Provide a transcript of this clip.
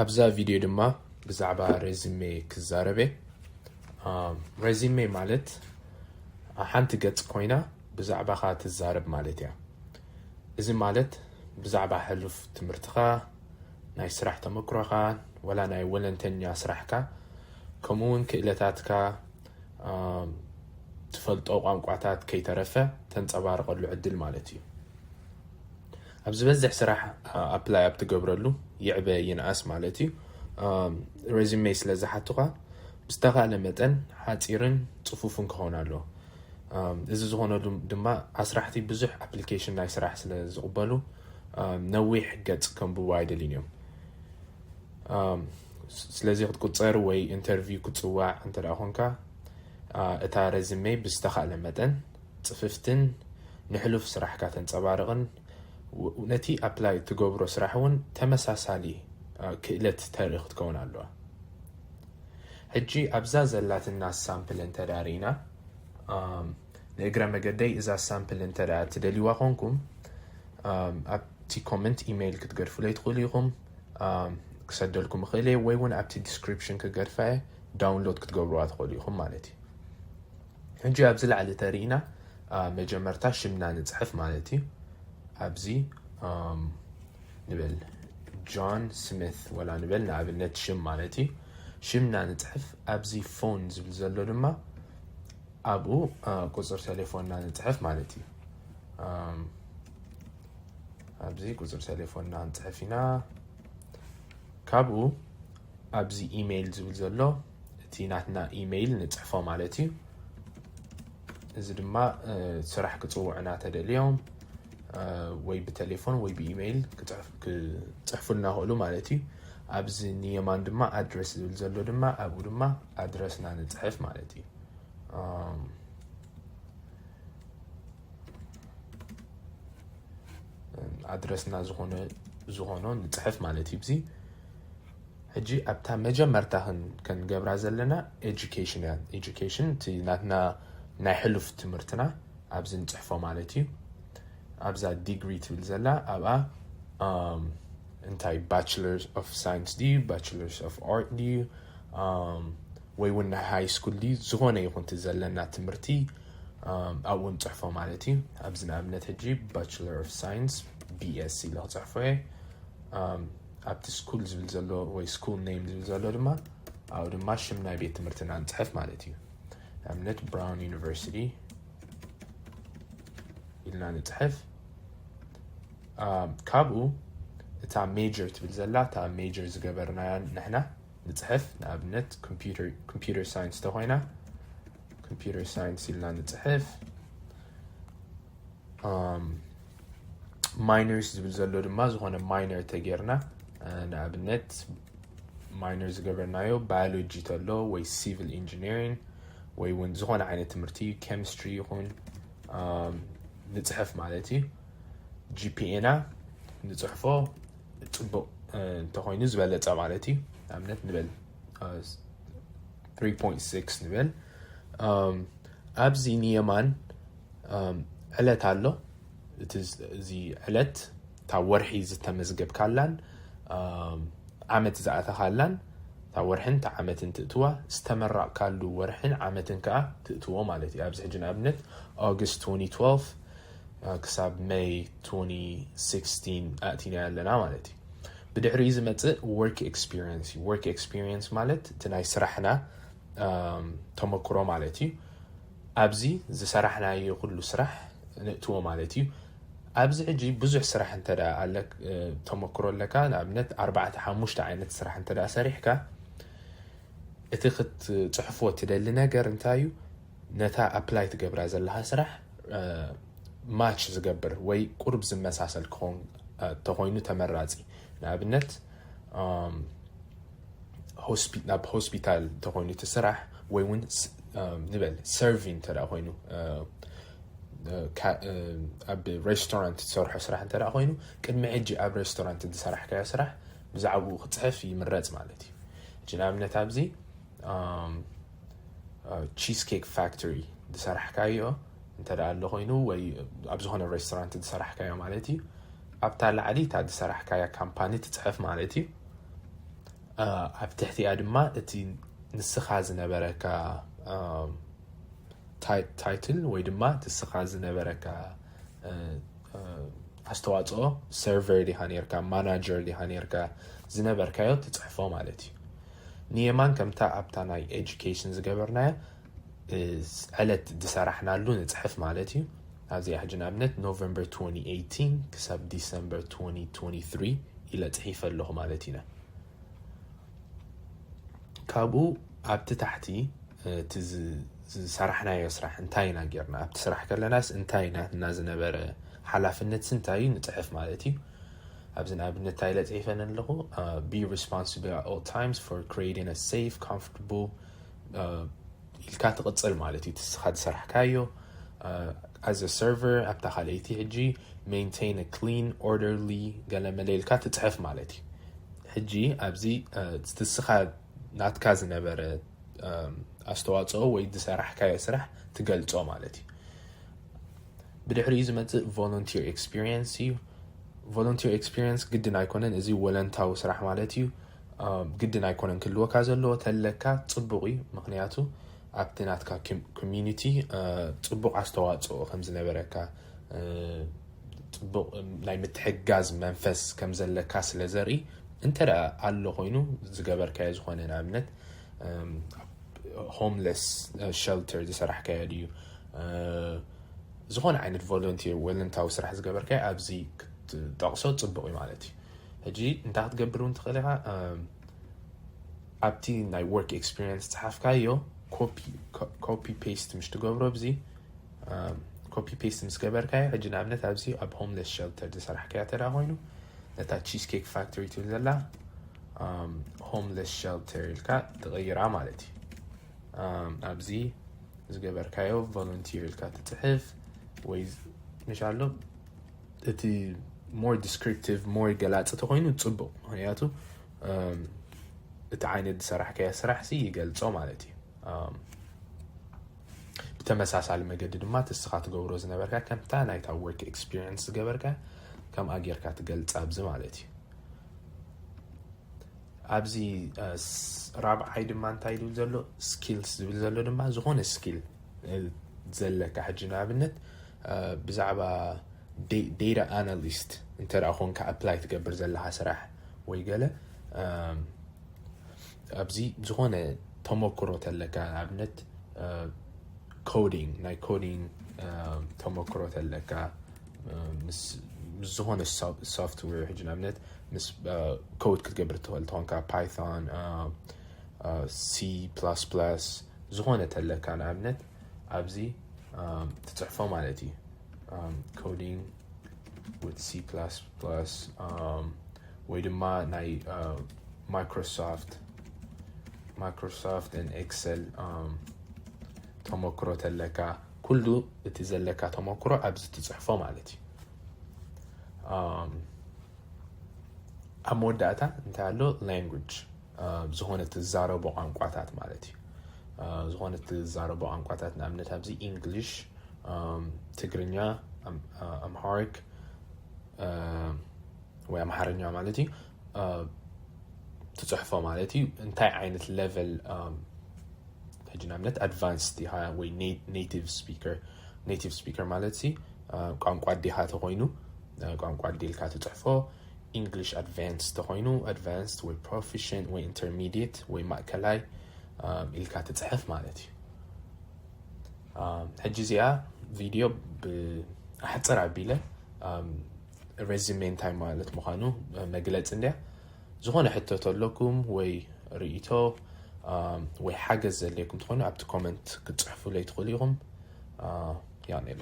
ኣብዛ ቪድዮ ድማ ብዛዕባ ሬዚሜ ክዛረብ እየ። ሬዚሜ ማለት ሓንቲ ገጽ ኮይና ብዛዕባኻ ትዛረብ ማለት እያ። እዚ ማለት ብዛዕባ ሕሉፍ ትምህርትኻ፣ ናይ ስራሕ ተመክሮኻ፣ ወላ ናይ ወለንተኛ ስራሕካ፣ ከምኡ እውን ክእለታትካ፣ ትፈልጦ ቋንቋታት ከይተረፈ ተንጸባርቐሉ ዕድል ማለት እዩ። ኣብ ዝበዝሕ ስራሕ ኣፕላይ ኣብ ትገብረሉ፣ ይዕበ ይንኣስ ማለት እዩ፣ ሬዚሜ ስለ ዝሓቱኻ፣ ብዝተኻእለ መጠን ሓጺርን ጽፉፍን ክኸውን ኣለዎ። እዚ ዝኾነሉ ድማ ኣስራሕቲ ብዙሕ ኣፕሊኬሽን ናይ ስራሕ ስለ ዝቕበሉ፣ ነዊሕ ገጽ ከንብቡ ኣይደልዩን እዮም። ስለዚ ክትቁጸር ወይ ኢንተርቪው ክትጽዋዕ እንተ ደኣ ኾንካ፣ እታ ሬዚሜ ብዝተኻእለ መጠን ጽፍፍትን ንሕሉፍ ስራሕካ ተንጸባርቕን፣ ነቲ ኣፕላይ ትገብሮ ስራሕ እውን ተመሳሳሊ ክእለት ተርኢ ክትከውን ኣለዋ። ሕጂ ኣብዛ ዘላትና ሳምፕል እንተ ደኣ ርኢና፣ ንእግረ መገደይ እዛ ሳምፕል እንተ ደኣ ትደልይዋ ኮንኩም፣ ኣብቲ ኮመንት ኢሜይል ክትገድፉለይ ትኽእሉ ኢኹም። ክሰደልኩም እኽእል እየ፣ ወይ እውን ኣብቲ ዲስክሪፕሽን ክገድፋ እየ፣ ዳውንሎድ ክትገብርዋ ትኽእሉ ኢኹም ማለት እዩ። ሕጂ ኣብዚ ላዕሊ ተሪኢና፣ መጀመርታ ሽምና ንጽሕፍ ማለት እዩ። ኣብዚ ንበል ጆን ስሚት ወላ ንበል ንኣብነት ሽም ማለት እዩ። ሽምና ንጽሕፍ። ኣብዚ ፎን ዝብል ዘሎ ድማ ኣብኡ ቁጽር ቴሌፎንና ንጽሕፍ ማለት እዩ። ኣብዚ ቁጽር ቴሌፎንና ንጽሕፍ ኢና። ካብኡ ኣብዚ ኢሜይል ዝብል ዘሎ እቲ ናትና ኢሜይል ንጽሕፎ ማለት እዩ። እዚ ድማ ስራሕ ክጽውዑና ተደልዮም ወይ ብቴሌፎን ወይ ብኢሜይል ክጽሕፉልና ይኽእሉ ማለት እዩ። ኣብዚ ንየማን ድማ ኣድረስ ዝብል ዘሎ ድማ ኣብኡ ድማ ኣድረስና ንጽሕፍ ማለት እዩ። ኣድረስና ዝኾነ ዝኾኖ ንጽሕፍ ማለት እዩ። እዚ ሕጂ ኣብታ መጀመርታ ክንገብራ ዘለና ኤጁኬሽን እያ። ኤጁኬሽን እቲ ናትና ናይ ሕሉፍ ትምህርትና ኣብዚ ንጽሕፎ ማለት እዩ። ኣብዛ ዲግሪ ትብል ዘላ ኣብኣ እንታይ ባችለር ኦፍ ሳይንስ ድዩ፣ ባችለርስ ኦፍ ኣርት ድዩ፣ ወይ እውን ናይ ሃይ ስኩል ድዩ፣ ዝኾነ ይኹን እቲ ዘለና ትምህርቲ ኣብኡ ንጽሕፎ ማለት እዩ። ኣብዚ ንኣብነት ሕጂ ባችለር ኦፍ ሳይንስ ቢኤስ ኢለ ክጽሕፎ እየ። ኣብቲ ስኩል ዝብል ዘሎ ወይ ስኩል ኔም ዝብል ዘሎ ድማ ኣብኡ ድማ ሽም ናይ ቤት ትምህርትና ንጽሕፍ ማለት እዩ። ንኣብነት ብራውን ዩኒቨርሲቲ ኢልና ንጽሕፍ። ካብኡ እታ ሜጀር ትብል ዘላ እታ ሜጀር ዝገበርናያ ንሕና ንጽሕፍ። ንኣብነት ኮምፒውተር ሳይንስ ተኾይና ኮምፒውተር ሳይንስ ኢልና ንጽሕፍ። ማይነርስ ዝብል ዘሎ ድማ ዝኾነ ማይነር ተጌርና፣ ንኣብነት ማይነር ዝገበርናዮ ባዮሎጂ ተሎ ወይ ሲቪል ኢንጂነሪንግ ወይ እውን ዝኾነ ዓይነት ትምህርቲ ኬሚስትሪ ይኹን ንጽሕፍ ማለት እዩ። ጂፒኤና ንጽሕፎ ጽቡቕ እንተኾይኑ ዝበለጸ ማለት እዩ። ንኣብነት ንበል ትሪ ፖይንት ሲክስ ንበል። ኣብዚ ንየማን ዕለት ኣሎ። እቲ እዚ ዕለት እታ ወርሒ ዝተመዝገብካላን ዓመት ዝኣተኻላን እታ ወርሕን እታ ዓመትን ትእትዋ፣ ዝተመረቕካሉ ወርሕን ዓመትን ከኣ ትእትዎ ማለት እዩ። ኣብዚ ሕጂ ንኣብነት ኦገስት ትወንቲ ትወልቭ ክሳብ ሜይ ትወንቲ ሲክስቲን ኣእቲና ኣለና ማለት እዩ። ብድሕሪኡ ዝመጽእ ወርክ ኤክስፒሪየንስ እዩ። ወርክ ኤክስፒሪየንስ ማለት እቲ ናይ ስራሕና ተመክሮ ማለት እዩ። ኣብዚ ዝሰራሕናዮ ኩሉ ስራሕ ንእትዎ ማለት እዩ። ኣብዚ ሕጂ ብዙሕ ስራሕ እንተ ደኣ ኣለክ ተመክሮ ኣለካ፣ ንኣብነት ኣርባዕተ ሓሙሽተ ዓይነት ስራሕ እንተ ደኣ ሰሪሕካ፣ እቲ ክትጽሕፎ ትደሊ ነገር እንታይ እዩ? ነታ ኣፕላይ ትገብራ ዘለኻ ስራሕ ማች ዝገብር ወይ ቁሩብ ዝመሳሰል ክኸውን ተኾይኑ ተመራጺ። ንኣብነት ናብ ሆስፒታል ተኾይኑ እቲ ስራሕ ወይ እውን ንበል ሰርቪንግ እንተ ኮይኑ ኣብ ሬስቶራንት ትሰርሖ ስራሕ እንተ ኮይኑ ቅድሚ ሕጂ ኣብ ሬስቶራንት ዝሰራሕካዮ ስራሕ ብዛዕባኡ ክፅሕፍ ይምረፅ ማለት እዩ። ሕጂ ንኣብነት ኣብዚ ቺዝ ኬክ ፋክቶሪ ዝሰራሕካዮ እንተ ኣሎ ኮይኑ ወይ ኣብ ዝኾነ ሬስቶራንት ዝሰራሕካዮ ማለት እዩ ኣብታ ላዕሊ እታ ዝሰራሕካያ ካምፓኒ ትፅሕፍ ማለት እዩ። ኣብ ትሕቲኣ ድማ እቲ ንስኻ ዝነበረካ title ወይ ድማ ንስኻ ዝነበረካ ኣስተዋፅኦ፣ server ዲኻ ነርካ፣ manager ዲኻ ነርካ፣ ዝነበርካዮ ትፅሕፎ ማለት እዩ። ንየማን ከምታ ኣብታ ናይ education ዝገበርናያ ዕለት ዝሰራሕናሉ ንፅሕፍ ማለት እዩ። ኣብዚኣ ሕጂ ንኣብነት November twenty eighteen ክሳብ December twenty twenty-three ኢለ ፅሒፈ ኣለኹ ማለት ኢና። ካብኡ ኣብቲ ታሕቲ እቲ ዝሰራሕናዮ ስራሕ እንታይ ኢና ጌርና፣ ኣብቲ ስራሕ ከለናስ እንታይ ናትና ዝነበረ ሓላፍነትስ እንታይ እዩ ንፅሕፍ ማለት እዩ። ኣብዚ ንኣብነት እንታይ ኢለ ፅሒፈን ኣለኹ፣ be responsible at all times for creating a safe, comfortable ኢልካ ትቕፅል ማለት እዩ። ንስኻ ዝሰራሕካዮ as a server ኣብታ ካልኣይቲ ሕጂ maintain a clean, orderly ገለ መለ ኢልካ ትፅሕፍ ማለት እዩ። ሕጂ ኣብዚ ንስኻ ናትካ ዝነበረ ኣስተዋፅኦ ወይ ዝሰራሕካዮ ስራሕ ትገልፆ ማለት እዩ። ብድሕሪኡ ዝመፅእ volunteer experience እዩ። Volunteer experience ግድን ኣይኮነን፣ እዚ ወለንታዊ ስራሕ ማለት እዩ። ግድን ኣይኮነን ክህልወካ ዘለዎ፣ ተለካ ፅቡቕ እዩ። ምክንያቱ ኣብቲ ናትካ community ፅቡቕ ኣስተዋፅኦ ከም ዝነበረካ፣ ፅቡቕ ናይ ምትሕጋዝ መንፈስ ከም ዘለካ ስለ ዘርኢ፣ እንተ ኣሎ ኮይኑ ዝገበርካዮ ዝኾነ ንኣብነት homeless shelter ዝሰራሕካዮ ድዩ፣ ዝኾነ ዓይነት volunteer ወለንታዊ ስራሕ ዝገበርካዮ ኣብዚ ክትጠቕሶ ፅቡቕ እዩ ማለት እዩ። ሕጂ እንታይ ክትገብር እውን ትኽእል ኢኻ፣ ኣብቲ ናይ work experience ዝፀሓፍካዮ copy paste ምሽ ትገብሮ፣ ኣብዚ copy paste ምስ ገበርካዮ ሕጂ ንኣብነት ኣብዚ ኣብ homeless shelter ዝሰራሕካዮ ተዳ ኮይኑ ነታ Cheesecake Factory ትብል ዘላ homeless shelter ኢልካ ትቕይራ ማለት እዩ። ኣብዚ ዝገበርካዮ volunteer ኢልካ ትፅሕፍ ወይ ምሽ ኣሎ እቲ more descriptive more ገላፂ ተኮይኑ ፅቡቕ፣ ምክንያቱ እቲ ዓይነት ዝሰራሕካዮ ስራሕ ሲ ይገልፆ ማለት እዩ። ብተመሳሳሊ መገዲ ድማ ንስኻ ትገብሮ ዝነበርካ ከምታ ናይታ work experience ዝገበርካ ከምኣ ጌርካ ትገልፃ ኣብዚ ማለት እዩ። ኣብዚ ራብዓይ ድማ እንታይ ዝብል ዘሎ፣ skills ዝብል ዘሎ ድማ ዝኾነ skill ዘለካ፣ ሕጂ ንኣብነት ብዛዕባ data analyst እንተ ኮንካ apply ትገብር ዘለካ ስራሕ ወይ ገለ ኣብዚ ዝኾነ ተመክሮ ተለካ፣ ንኣብነት coding ናይ coding ተመክሮ ተለካ ምስ ዝኾነ software፣ ሕጂ ንኣብነት ምስ code ክትገብር ትኽእል ተኾንካ Python፣ C plus plus ዝኾነ ተለካ ንኣብነት ኣብዚ ትፅሕፎ ማለት እዩ። Coding with C plus plus ወይ ድማ ናይ Microsoft Microsoft and Excel ተመክሮ ተለካ፣ ኩሉ እቲ ዘለካ ተመክሮ ኣብዚ ትፅሕፎ ማለት እዩ። ኣብ መወዳእታ እንታይ ኣሎ፣ language ዝኾነ ትዛረቦ ቋንቋታት ማለት እዩ። ዝኾነ ትዛረቦ ቋንቋታት፣ ንኣብነት ኣብዚ English፣ ትግርኛ፣ Amharic ወይ ኣምሓርኛ ማለት እዩ ትፅሕፎ ማለት እዩ። እንታይ ዓይነት level፣ ሕጂ ንኣብነት advanced ዲኻ ወይ native speaker፣ native speaker ማለት ሲ ቋንቋ ኣዴኻ ተኮይኑ ቋንቋ ኣዴ ኢልካ ትፅሕፎ፣ English advanced ተኮይኑ advanced ወይ proficient ወይ intermediate ወይ ማእከላይ ኢልካ ትፅሕፍ ማለት እዩ። ሕጂ እዚኣ ቪድዮ ብኣሕፅር ኣቢለ resume እንታይ ማለት ምዃኑ መግለፂ እንድያ። ዝኾነ ሕቶ ተለኩም ወይ ርእይቶ ወይ ሓገዝ ዘድልየኩም ትኾኑ ኣብቲ comment ክትፅሕፉለይ ትኽእሉ ኢኹም። ያኔለ